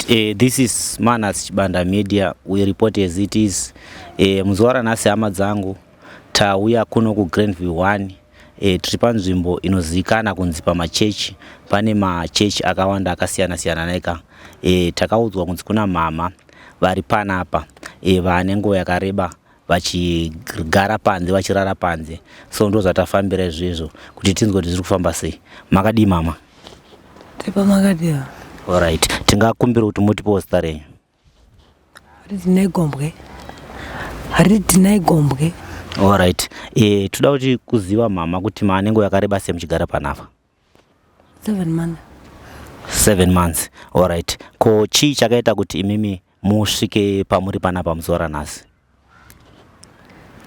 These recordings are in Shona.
Alright, this is Manas Chibanda Media. We report as it is. Muzuva ranhasi hama dzangu tauya kuno kuGrandview 1. Tiri panzvimbo inozivikana kunzi pamachechi. Pane machechi akawanda akasiyana siyana naika. Takaudzwa kunzi kuna mama vari panapa vane nguva yakareba vachigara panze vachirara panze, so ndo zvatafambira izvezvo kuti tinzwe kuti zviri kufamba sei. Makadii mama? Tepa makadiwa. Alright, tingakumbira kuti mutipewo zita renyu. Haridinai Gombwe. Haridinai Gombwe. Alright, toda kuti kuziva mama kuti maane nguva yakareba sei muchigara panapa? 7 months. 7 months, alright. Ko chii chakaita kuti imimi musvike pamuri panapa muzuva ranhasi?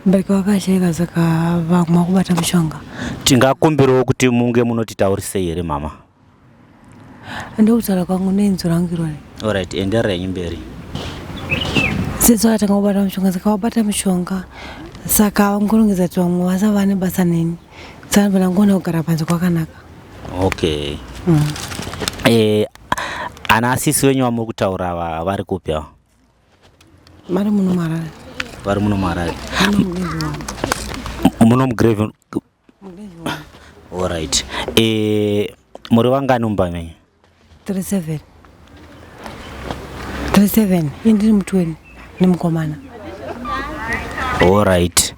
Mubereki wakashaika, saka vamwe kubata mushonga. Tingakumbirawo kuti munge munotitaurisei here mama? Ndokutaura kwangu nenzwi rangu irori. Alright, enderera henyu mberi. Sisi vakatanga kubata mushonga, saka vabata mushonga, saka vangorongedza kuti vamwe vasava nebasa neni, saka ndobva ndangoona kugara panze kwakanaka. Okay. Ana asisi venyu vamuri kutaura ava vari kupi ava? Vari muno muHarare. Vari muno muHarare? Muno muGrandview 1. Muno muGrave? MuGrandview 1. Alright, muri vangani mumba menyu? 37, 37. Ini ndiri mutweni nemukomana. Alright,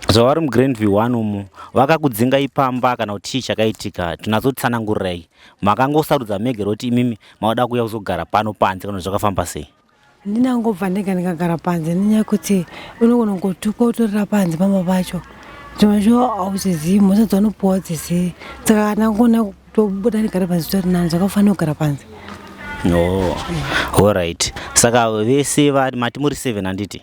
zvavari muGrandview 1 umu, vakakudzingai pamba kana kuti chii chakaitika? Tinatsotsanangurirai. Makangosarudza mega kuti imimi mauda kuuya kuzogara pano panze kana kuti zvakafamba sei? Ndinangobva ndega ndikagara panze nenyaya yekuti unogona kungotukwa utorira panze pamba pacho. Zvimwe zvo hauzizivi mhosva dzaunopuwa dzisiri, saka ndangona kutobuda ndigare panze zvitori nani, zvakafanira kugara panze. Oh, alright. Saka vese vari mati muri 7, handiti?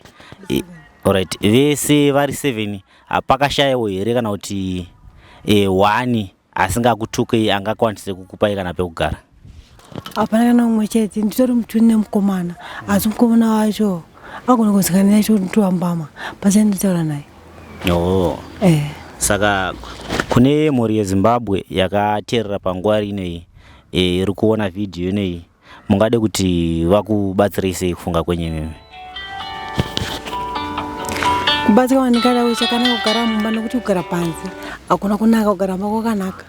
Alright, vese vari 7, pakashayiwo here kana kuti one asingakutukei angakwanise kukupai kana pekugara? Hapana kana umwe chete. Nditori mutuni nemukomana, asi mukomana wacho agona kuzikana nacho toambama pasina nditaura naye. Oh. Eh. Saka kune mhuri yeZimbabwe yakateerera panguva inoyi, iri kuona vhidhiyo inoyi, mungade kuti vakubatsirei sei kufunga kwenyu imimi? Kubatsira kwandingada, chakanaka kugara mumba, nekuti kugara panze hakuna kunaka. Kugara mumba kwakanaka.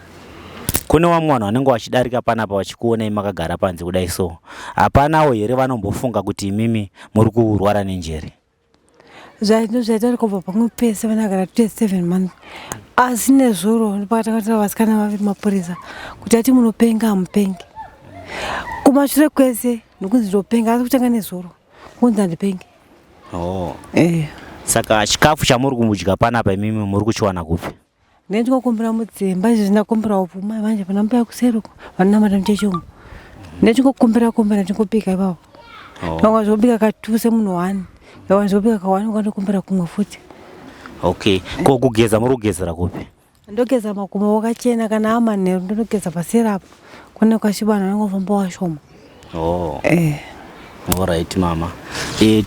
Kune vamwe vanhu vanenge vachidarika panapa vachikuonai makagara panze kudai, so hapanawo here vanombofunga kuti imimi muri kurwara nenjere? Zvaino zvaita kubva pamwe pese vanagara 7 months, asi nezuro ndopakatanga kutaura vasikana vavi mapurisa kuti ati munopenga. Hamupengi. Kumashure kwese nokunzi ndopenga, asi kutanga nezuro kunzi handipengi. Oh. Eh. Saka chikafu chamuri kudya panapa imimi muri kuchiwana kupi? Ndingokumbira mudzimba izvi, ndakumbirawo pfuma manje pana mbuya kuseri uko vanonamata muchechi umu. Ndichingokumbira kumbira, ndingobika ipapo. Oh. Ndakwanisa kubika katu semunhu one, ndakwanisa kubika kaone, kwandokumbira kumwe futi. Okay, ko kugeza muri kugezera kupi? Ndogeza makumbo wakachena. Kana amanheru ndinogeza paseri apo kune kwashibana, vanongofamba washoma. Oh. Eh. Alright mama,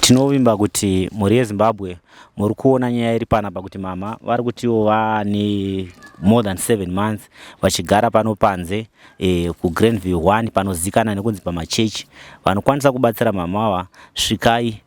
tinovimba kuti mhuri yeZimbabwe muri kuona nyaya iri panapa kuti mama vari kutiwo vane more than 7 months vachigara pano panze, kuGrandview 1 panozikanwa nekunzi pamachechi. Vanokwanisa kubatsira mama ava, svikai.